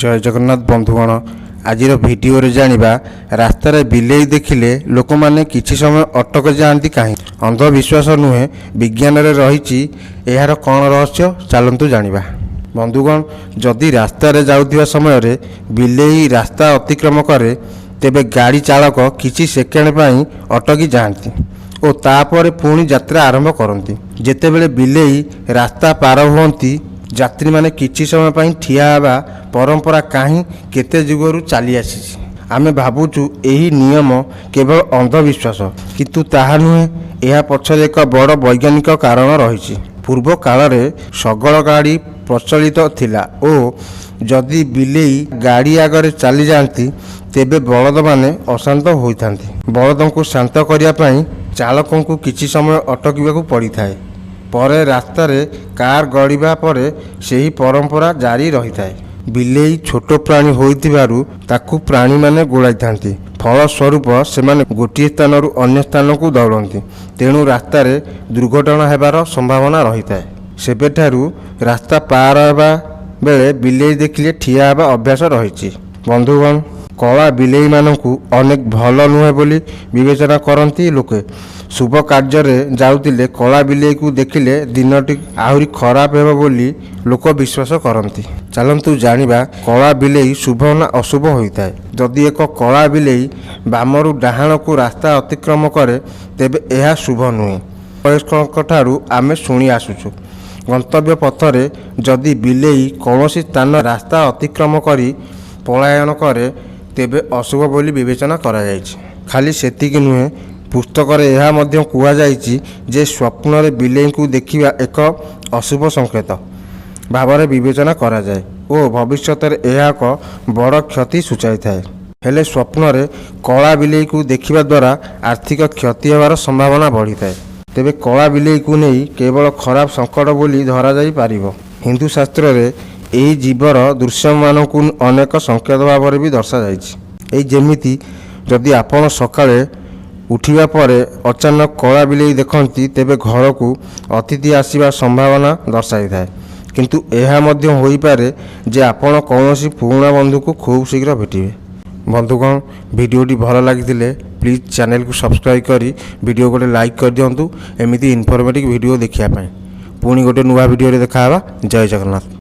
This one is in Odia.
ଜୟ ଜଗନ୍ନାଥ ବନ୍ଧୁଗଣ, ଆଜିର ଭିଡ଼ିଓରେ ଜାଣିବା, ରାସ୍ତାରେ ବିଲେଇ ଦେଖିଲେ ଲୋକମାନେ କିଛି ସମୟ ଅଟକ ଯାଆନ୍ତି କାହିଁକି? ଅନ୍ଧବିଶ୍ୱାସ ନୁହେଁ, ବିଜ୍ଞାନରେ ରହିଛି ଏହାର କ'ଣ ରହସ୍ୟ? ଚାଲନ୍ତୁ ଜାଣିବା। ବନ୍ଧୁଗଣ, ଯଦି ରାସ୍ତାରେ ଯାଉଥିବା ସମୟରେ ବିଲେଇ ରାସ୍ତା ଅତିକ୍ରମ କରେ, ତେବେ ଗାଡ଼ି ଚାଳକ କିଛି ସେକେଣ୍ଡ ପାଇଁ ଅଟକି ଯାଆନ୍ତି ଓ ତାପରେ ପୁଣି ଯାତ୍ରା ଆରମ୍ଭ କରନ୍ତି। ଯେତେବେଳେ ବିଲେଇ ରାସ୍ତା ପାର ହୁଅନ୍ତି, ଯାତ୍ରୀମାନେ କିଛି ସମୟ ପାଇଁ ଠିଆ ହେବା ପରମ୍ପରା କାହିଁ କେତେ ଯୁଗରୁ ଚାଲି ଆସିଛି। ଆମେ ଭାବୁଛୁ ଏହି ନିୟମ କେବଳ ଅନ୍ଧବିଶ୍ୱାସ, କିନ୍ତୁ ତାହା ନୁହେଁ। ଏହା ପଛରେ ଏକ ବଡ଼ ବୈଜ୍ଞାନିକ କାରଣ ରହିଛି। ପୂର୍ବ କାଳରେ ଶଗଡ଼ ଗାଡ଼ି ପ୍ରଚଳିତ ଥିଲା ଓ ଯଦି ବିଲେଇ ଗାଡ଼ି ଆଗରେ ଚାଲିଯାଆନ୍ତି, ତେବେ ବଳଦମାନେ ଅଶାନ୍ତ ହୋଇଥାନ୍ତି। ବଳଦଙ୍କୁ ଶାନ୍ତ କରିବା ପାଇଁ ଚାଳକଙ୍କୁ କିଛି ସମୟ ଅଟକିବାକୁ ପଡ଼ିଥାଏ। ପରେ ରାସ୍ତାରେ କାର୍ ଗଡ଼ିବା ପରେ ସେହି ପରମ୍ପରା ଜାରି ରହିଥାଏ। ବିଲେଇ ଛୋଟ ପ୍ରାଣୀ ହୋଇଥିବାରୁ ତାକୁ ପ୍ରାଣୀମାନେ ଗୋଡ଼ାଇଥାନ୍ତି। ଫଳସ୍ୱରୂପ ସେମାନେ ଗୋଟିଏ ସ୍ଥାନରୁ ଅନ୍ୟ ସ୍ଥାନକୁ ଦୌଡ଼ନ୍ତି। ତେଣୁ ରାସ୍ତାରେ ଦୁର୍ଘଟଣା ହେବାର ସମ୍ଭାବନା ରହିଥାଏ। ସେବେଠାରୁ ରାସ୍ତା ପାର ହେବା ବେଳେ ବିଲେଇ ଦେଖିଲେ ଠିଆ ହେବା ଅଭ୍ୟାସ ରହିଛି। ବନ୍ଧୁଗଣ, କଳା ବିଲେଇମାନଙ୍କୁ ଅନେକ ଭଲ ନୁହେଁ ବୋଲି ବିବେଚନା କରନ୍ତି ଲୋକେ। ଶୁଭ କାର୍ଯ୍ୟରେ ଯାଉଥିଲେ କଳା ବିଲେଇକୁ ଦେଖିଲେ ଦିନଟି ଆହୁରି ଖରାପ ହେବ ବୋଲି ଲୋକ ବିଶ୍ୱାସ କରନ୍ତି। ଚାଲନ୍ତୁ ଜାଣିବା, କଳା ବିଲେଇ ଶୁଭ ନା ଅଶୁଭ ହୋଇଥାଏ? ଯଦି ଏକ କଳା ବିଲେଇ ବାମରୁ ଡାହାଣକୁ ରାସ୍ତା ଅତିକ୍ରମ କରେ, ତେବେ ଏହା ଶୁଭ ନୁହେଁ। ବୟସ୍କଙ୍କ ଠାରୁ ଆମେ ଶୁଣି ଆସୁଛୁ, ଗନ୍ତବ୍ୟ ପଥରେ ଯଦି ବିଲେଇ କୌଣସି ସ୍ଥାନ ରାସ୍ତା ଅତିକ୍ରମ କରି ପଳାୟନ କରେ, ତେବେ ଅଶୁଭ ବୋଲି ବିବେଚନା କରାଯାଇଛି। ଖାଲି ସେତିକି ନୁହେଁ, ପୁସ୍ତକରେ ଏହା ମଧ୍ୟ କୁହାଯାଇଛି ଯେ ସ୍ୱପ୍ନରେ ବିଲେଇଙ୍କୁ ଦେଖିବା ଏକ ଅଶୁଭ ସଂକେତ ଭାବରେ ବିବେଚନା କରାଯାଏ ଓ ଭବିଷ୍ୟତରେ ଏହା ଏକ ବଡ଼ କ୍ଷତି ସୂଚାଇଥାଏ। ହେଲେ ସ୍ୱପ୍ନରେ କଳା ବିଲେଇକୁ ଦେଖିବା ଦ୍ୱାରା ଆର୍ଥିକ କ୍ଷତି ହେବାର ସମ୍ଭାବନା ବଢ଼ିଥାଏ। ତେବେ କଳା ବିଲେଇକୁ ନେଇ କେବଳ ଖରାପ ସଙ୍କଟ ବୋଲି ଧରାଯାଇପାରିବ? ହିନ୍ଦୁ ଶାସ୍ତ୍ରରେ ଏହି ଜୀବର ଦୃଶ୍ୟମାନଙ୍କୁ ଅନେକ ସଂକେତ ଭାବରେ ବି ଦର୍ଶାଯାଇଛି। ଏଇ ଯେମିତି ଯଦି ଆପଣ ସକାଳେ ଉଠିବା ପରେ ଅଚାନକ କଳା ବିଲେଇ ଦେଖନ୍ତି, ତେବେ ଘରକୁ ଅତିଥି ଆସିବା ସମ୍ଭାବନା ଦର୍ଶାଇଥାଏ। କିନ୍ତୁ ଏହା ମଧ୍ୟ ହୋଇପାରେ ଯେ ଆପଣ କୌଣସି ପୁରୁଣା ବନ୍ଧୁକୁ ଖୁବ୍ ଶୀଘ୍ର ଭେଟିବେ। ବନ୍ଧୁଗଣ, ଭିଡ଼ିଓଟି ଭଲ ଲାଗିଥିଲେ ପ୍ଲିଜ୍ ଚ୍ୟାନେଲକୁ ସବସ୍କ୍ରାଇବ୍ କରି ଭିଡ଼ିଓ ଗୋଟେ ଲାଇକ୍ କରିଦିଅନ୍ତୁ, ଏମିତି ଇନଫର୍ମେଟିଭ୍ ଭିଡ଼ିଓ ଦେଖିବା ପାଇଁ। ପୁଣି ଗୋଟେ ନୂଆ ଭିଡ଼ିଓରେ ଦେଖା ହେବା। ଜୟ ଜଗନ୍ନାଥ।